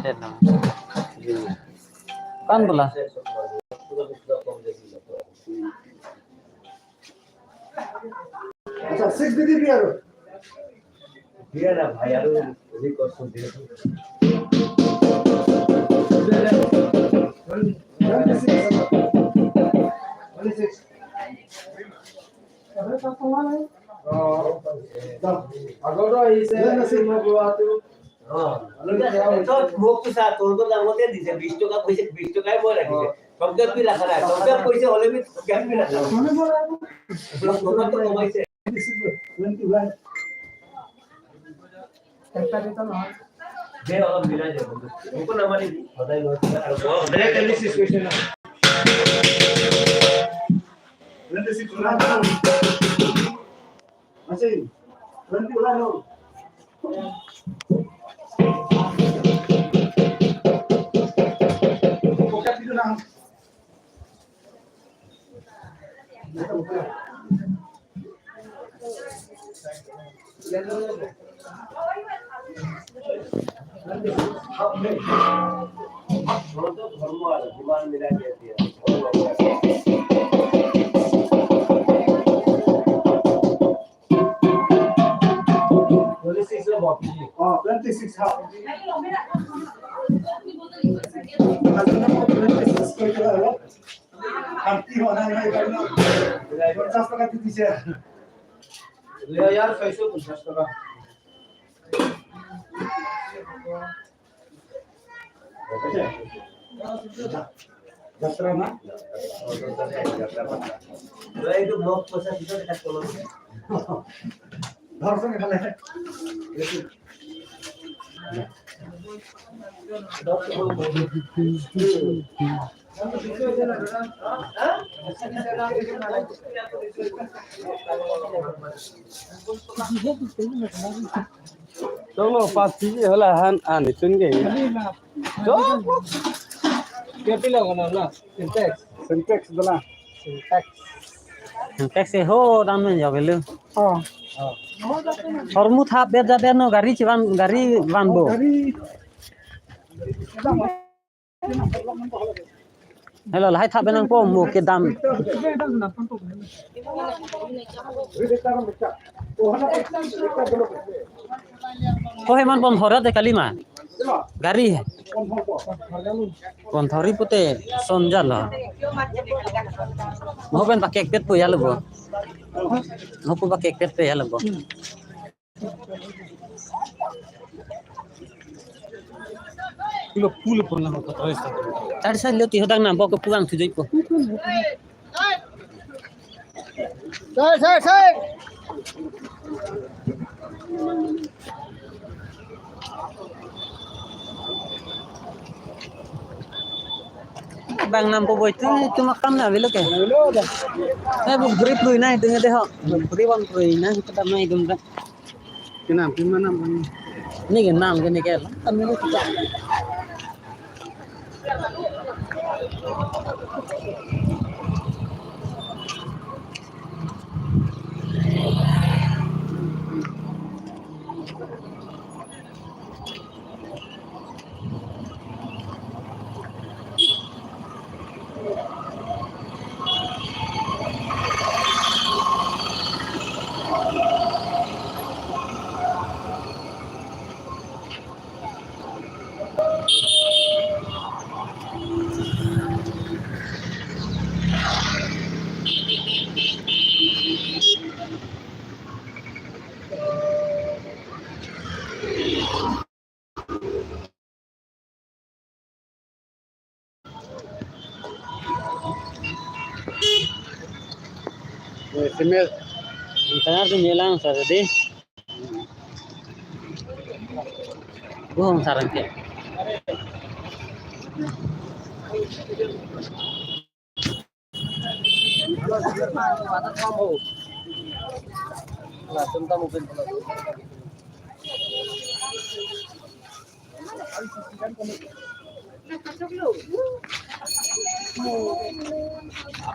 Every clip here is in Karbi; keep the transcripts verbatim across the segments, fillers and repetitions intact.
Ten number. Kan bola? আচ্ছা, six দিদি কি আৰু? দিয়া না ভাই, আৰু request কৰি দিয়া। Twenty six. Twenty six. অ, আগতো আহিছে, মই কোৱাটো। অ, তই মোকতো চা, তোৰতো দামতে দিছে, বিশ টকা কৈছে, বিশ টকাই মই ৰাখিছে। অ। কমকে বি ৰাখা নাই, কমকে কৈছে, হ'লে বি কমকে বি ৰাখা নাই। তোমাৰতো কমাইছে। Twenty one. দে, অলপ মিলাই দে, বন্ধু। মোকো নামাৰিবি, সদায় লৈ পেলাই আৰু বৰ সদায়। Analysis question না। Analysis question না। আছে, twenty one হ'ল। পকেট দিটো না। Twenty six, অ, twenty six half. Twenty six কৰি পেলাই হ'ব। শান্তি হোৱা নাই, নাই, নাই, নাই। পঞ্চাশ টকা দি দিছে। লৈ ইয়াৰ ছয়শ পঞ্চাশ টকা। যাত্ৰা না? লৈ এইটো ব্লক পইচা দিছে, তাক তলত। ধৰচোন এইফালে। Cholo, pas kg hala han, ah, nitun ke. Cholo. Kepila kono na? Sintex. Sintex dona. Sintex. Sintex e ho dan men jawelu. Oh. Hormu thap ber jaber no gari chivan, gari vanbo. Gari. Hello, lahai thap benang po mo kedam. Ko heman pon horat de kalima. Gari he. Pon thori pute sonjalo. Mo pen pakek pet po ya lebo. Mo po pakek pet po ya lebo. Pulo pulo pon lang ko tres ta. Tadi saya lihat ihodang nampak ke pulang tujuh ko. Sai, sai, sai. Bang nampo boi tu, tu makam na bilo ke. Bilo dah. Eh, bu grip lui na itu nge deh ho. Grip ang lui na kita mai dum dah. Kenam, kenam, kenam. Ini kenam, kene ke. Kami ini kita. Sime, antenna tu nyelang sa tadi. Bohong sarang ke.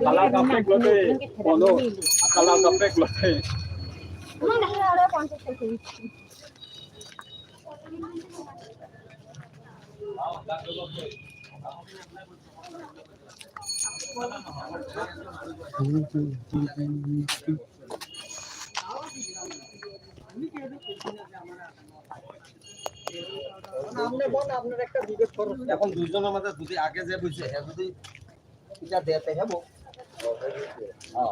Akala kaprek lote, bono, akala kaprek lote. এখন দুইজনৰ মাজত যদি আগে যে বুজিছে, সেই যদি এতিয়া দে, তে হ'ব। অ,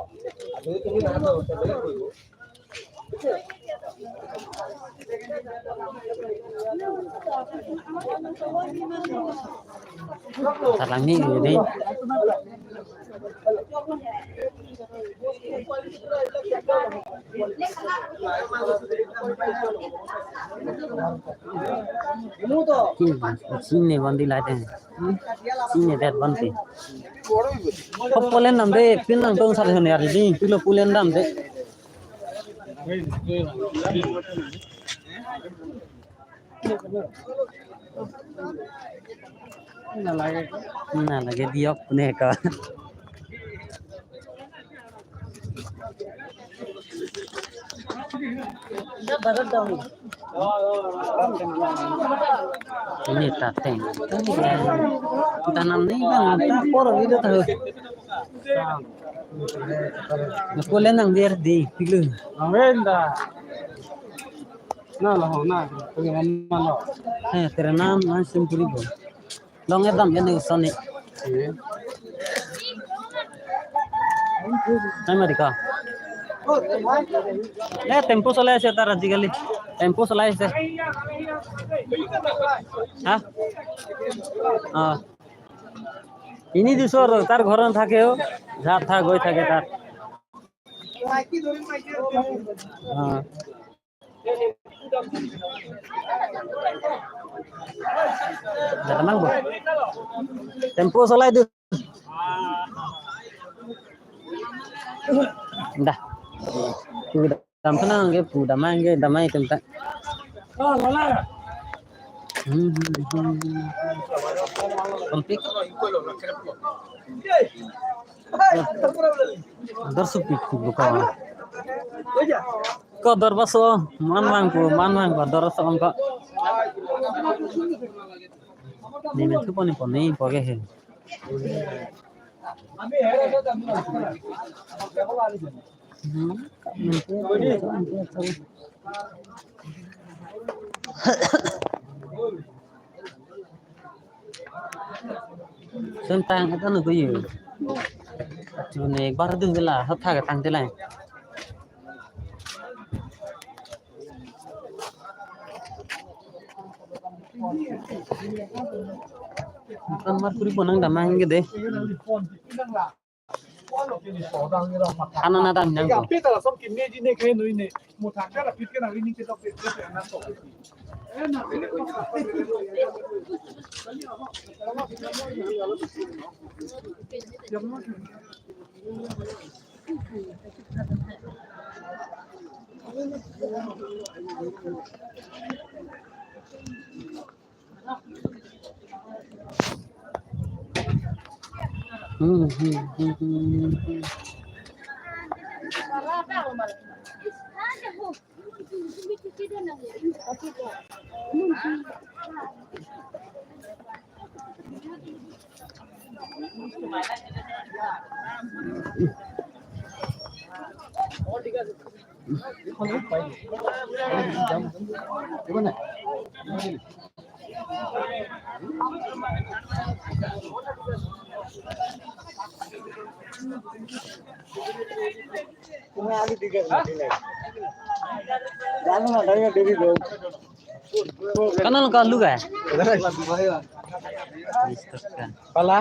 আৰু তুমি নাজানো, তে বেলেগ কৰিব। Talang ni ini. Hmm, sini bandi light eh. Sini det bandi. Kok pulen nam de, pin nang tong sar hon yar di, pilo pulen nam de. Na lage diok ne ka. Ini tateng. Tanam ni bang, ta por video tahu. Kulen nang biar di pilu. Amen da. Na lo, na, pengen mana lo? Eh, tera nam na simpuri bo. Long edam ya ne soni. Iya. Hai mari ka. Eh, tempo solai ase tar ajikali. Tempo solai ase. Ha? Ah. Ini di sor tar ghor থাকে ও. যা থা গৈ থাকে tar. Ah. Dah tenang, Bu. Tempo solai du. Dah. Pu dam tenang ke, pu damai ke, damai tempat. Hmm, hmm, hmm. Kompik. Dor supi buka. Ko dor baso, man mang ko, man mang ko, dor so ko. Ni men tu poni poni poke he. Hmm. Sun tang atan ko yu. Chune bar dun la, hap tha ka tang te lai. Kan mar puri ponang damai ke de. Hana na dam nang ko. Hmm, hmm, hmm, hmm, hmm. Kanal ka luga? Pala?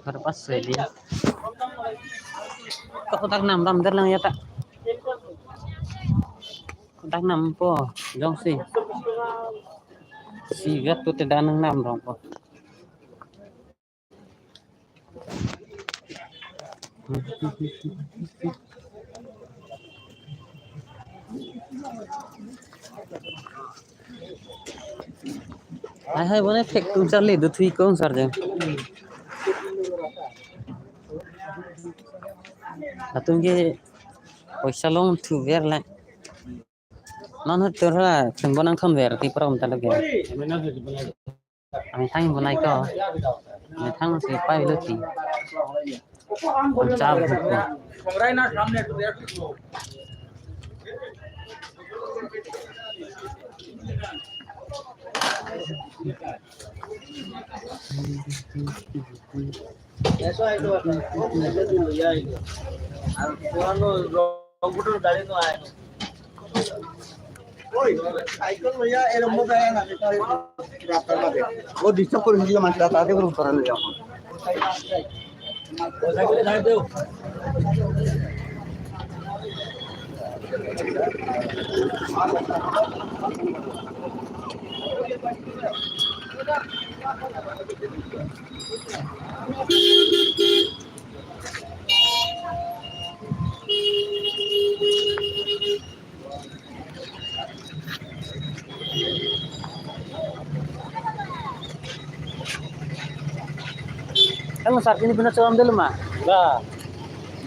Berapa seli? Kok kotak enam tam terlang ya tak? Kotak enam po, jongsi. Sigat tu tidak enam dong po. Hai hai, bone thek tum charli du thui kong sar jeng. Latum ke poisa longthu ver le. Non hut tur la thun bon nangthon ver ti prom ta lage. Amethang bonai ko. Amethang si pai lo ti. Char hut ko. ও ডিস্টার্ব করে দিল, মানে, তাড়াতাড়ি করে উত্তর হয়ে যাবো। Kamu saat ini pina chodam dulu ma? Dah.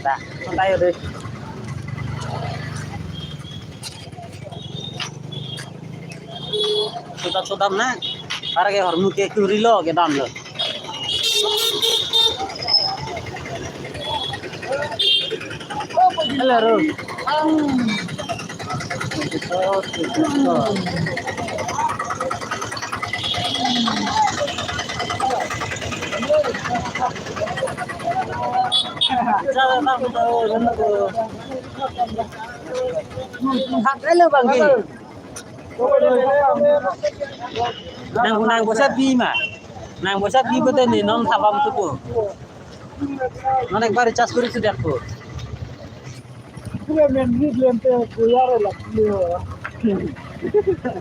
Dah, santai ya deh. Sudah chodam na. Para ke hormu ke kuri lo ke dam lo. Hello, Ro. Hello, Bangki. Nang, nang bosa pi ma. Nang bosa pi ko te ni non thabam tu ko. Non ek bar recharge kuri sudah ko. Pura men ni lem te kuyar la.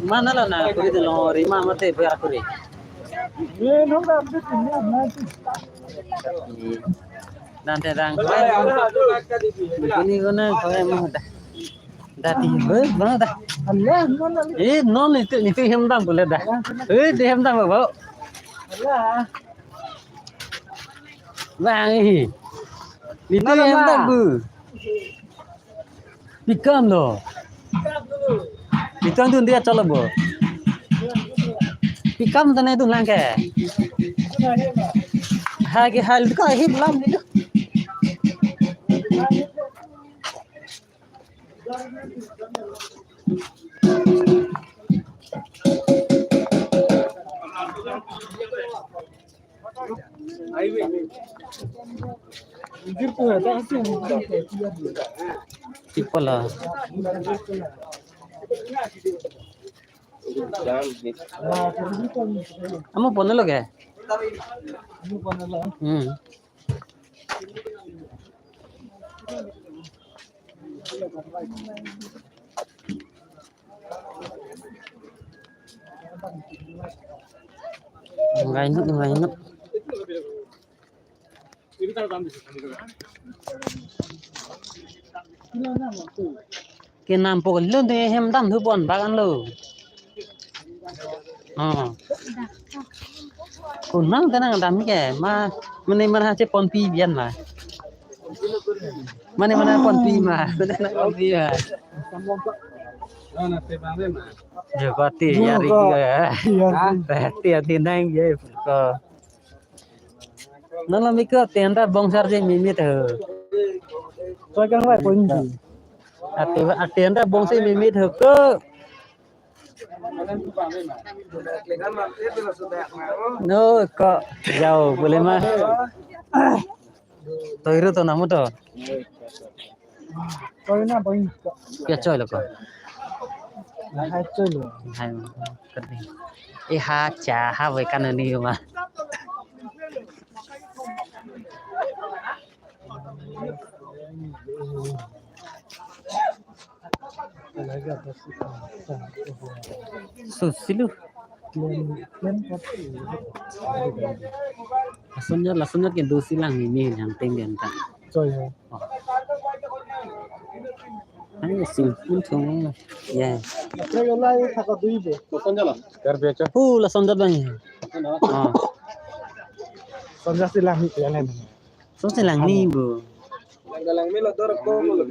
Mana la na kuri de lo ri ma mate biar kuri. Ye no da te ni na ti. Dan te dang. Ini guna kau yang mau dah. Dati, eh, bang dah. Allah, mana ni? Eh, non itu, itu hem dam boleh dah. Eh, di hem dam, bau. Allah. Bang, eh. Itu mana, hem dam, bang? Bu. Pikam lo. Pikam tu dia colo, bu. Pikam tane tu langke. Hagi hal ko hip lam ni tu. Tipo la. Amo ponelo ke? Hmm. Ngai nuk, ngai nuk. Ke nam po lo de hem dam thu bon bagan lo. Oh. Kunang tenang dam ke ma mane mana che ponpi bian ma. Mane mana ponpi ma. Mane mana ponpi ma. Jokoti yari ke. Iya. Hati hati nang ye ko. Nala miko tenda bongsar je mimit ho. Choi kang lai point ji. Ate ate anda bongsi mimit ho ko. No ko jao boleh ma. Toiru to namu to. Choi na point. Kya choi lo ko? Hai choi lo. Hai. Kati. Eh ha cha ha ve kan ni ma. Susilu. Lason jat, lason jat ke dosi lang ini yang tinggi anta. Choi hai. Oh. Hai sim pun thong. Ya. Choi lai thaka dui be. Lason jat la. Kar be cha. Hu lason jat bang. Ah. Lason jat si lang ni ya len. Sose langme bo. Langme lo dor ko mo lo.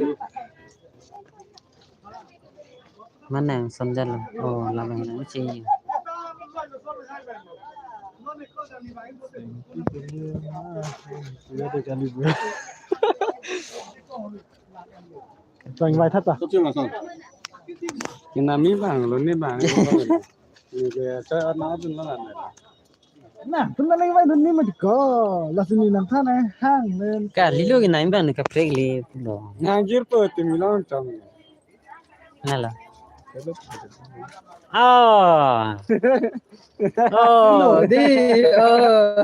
Manang sonjal. Oh, labang nang si. Tang vai thata. Sokse ma son. Kina mi bang lo ni bang. Ni ke cha na dun na na. Na, tun na leng vai dun ni ma ko. Lasi ni nang thana hang len. Kalilo kina mi bang ni kaprek le lo. Nang jir po ti mi long chong. Nalo. Oh. Oh, di. Oh.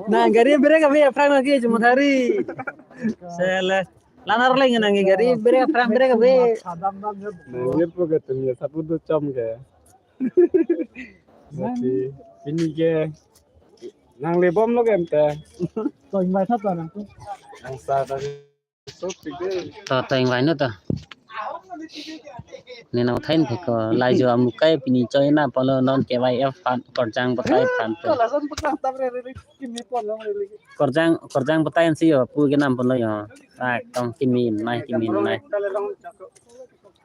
Nang gari brake ave aphrang lagi cuma hari. Sela. Lanar lagi nang gari brake aphrang brake ave. Nang jir po ke ti mi sapu do chom ke. Jadi, ini ke nang le bom lo ke em te. To invite thap nang tu. Nang sa ta so pide. To, to invite no to. Nena uthai thek ko, lai jo amukai pini choi na polo non K Y F fan, Korjang Batai fan to. Lason pekang tap re re kimi pon long re re. Korjang, Korjang Batai si yo, pu ke nam pon lo yo. Tak, tong kimi nai, kimi nai.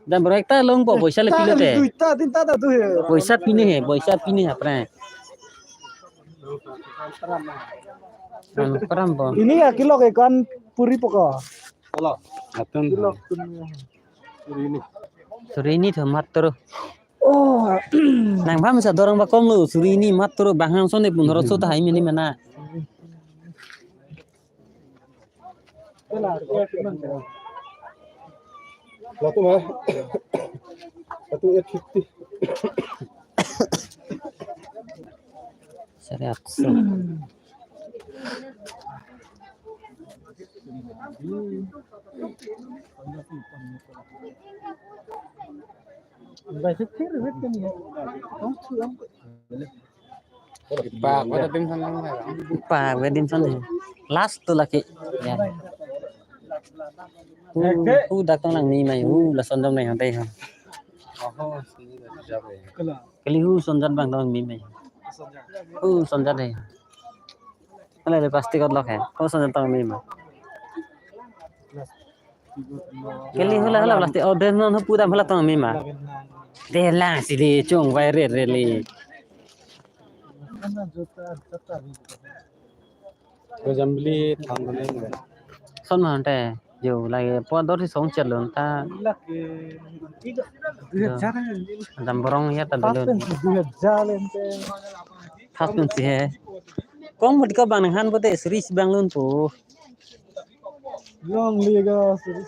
Dan bro ekta long po, poisa le pilo te. Duita, tinta ta tu he. Poisa pine he, poisa pine he, aphrang. Anu, param po. Ini ya kilo ke kan puri poko. Halo. Atun. Kilo kun. Suri ini. Suri ini tu matro. Oh. Nang paham sa dorong bakom lo, suri ini matro bang hang sone pun roso ta hai mini mana. Laku mah. Satu eight fifty. Sari atso. Pak, pada dim sana. Pak, pada dim sana. Last tu laki. Ya. Hu, hu dak tong langme mai. Hu, lason dam nai hante ha. Kali hu sonjat bang tong langme mai. Hu sonjat hai. Ala de plastic ot lok hai. Hu sonjat tong langme mai. Kali hula hula plastic. Oh, den non hu pudam hula tong langme ma. De lang si de chung vai re re le. Ko jambili thang ko neng. Son ma hante. Yo, lagi po dor si song chet lun ta. Dam borong ya ta dulun. Khas pun si he. Kong mut ko bang nang han pote suri si bang lun po. Long liga suri.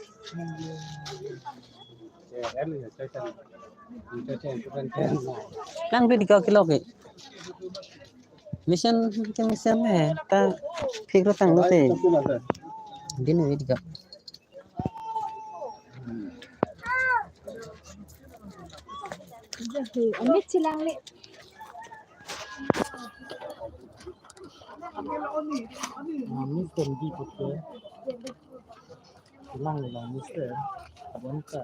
Lang pe dikau kilo ke. Mission ke mission eh ta phik ro tang lo te. Din wi dikau. Amit silang le. Amit kondi putih. Silang le, Mister. Bonta.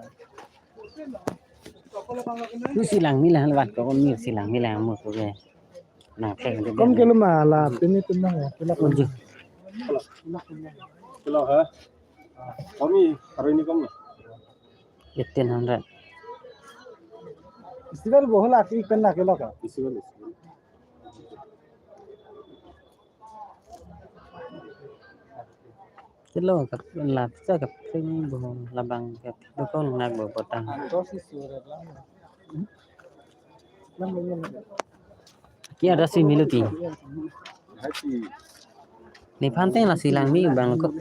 Tu silang milang lewat ko, mir silang milang mo ko ke. Na, peng de. Kom kilo ma la, pini tu nang ya, kilo kom. Uju. Kilo ha? Kom ni, hari ini kom ni? Eighteen hundred. Festival bohol aki pen na kilo ka? Festival, festival. Kilo ka la pisa ka pring bo labang ka dukon ngak bo potang. Ki ada si miluti. Nephan te na silang mi bang ko.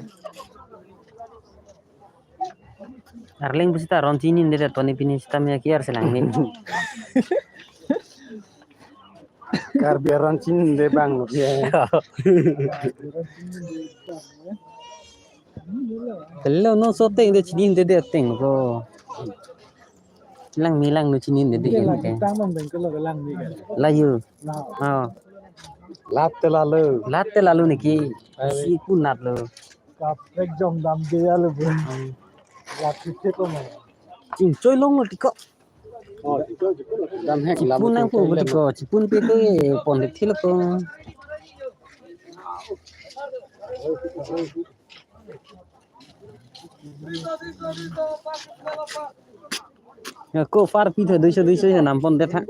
Arleng pusita ron chini de to ni pini sita me ki ar silang mi. Karbi aron chini de bang lo ya. Kalo no so teng de chini de de teng ko. Langme langno chini de de. Iya, ke. Langme tang bang ke lo langme ke. Layu. Nah. Oh. Lat te lalu. Lat te lalu niki. Ayo. Si kunat lo. Kaprek jong dam de ya lo bu. Hmm. Lat te ko mo. Chingchoi long lo tiko. Oh, tiko, tiko lo. Dam hek lam. Chipun nang pu tiko, chipun pe ke pon de thilo ko. Ya, ko far pi tha, duiso, duiso ya nampon det ha.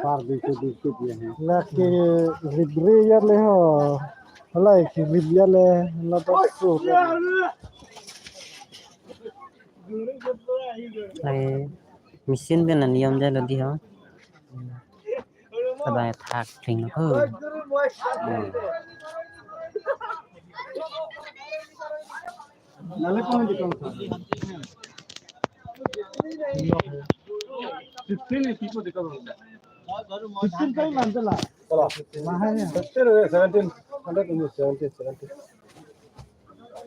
Far duiso, duiso dia hai. Lake ribri ya le ho. Halai ki rib ya le, la bakso. Lai machine pen aniyom jalo di ho. Sabai thak thing ho. Fifteen, fifteen time man chala. Fifteen, seventeen, hundred seventeen, seventeen.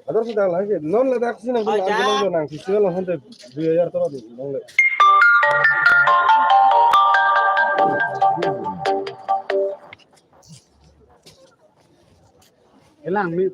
Ador si dang lagi, non ladak si nang, nang, nang, nang, festival nang hande dui hajar toro di, nang le. Elang mi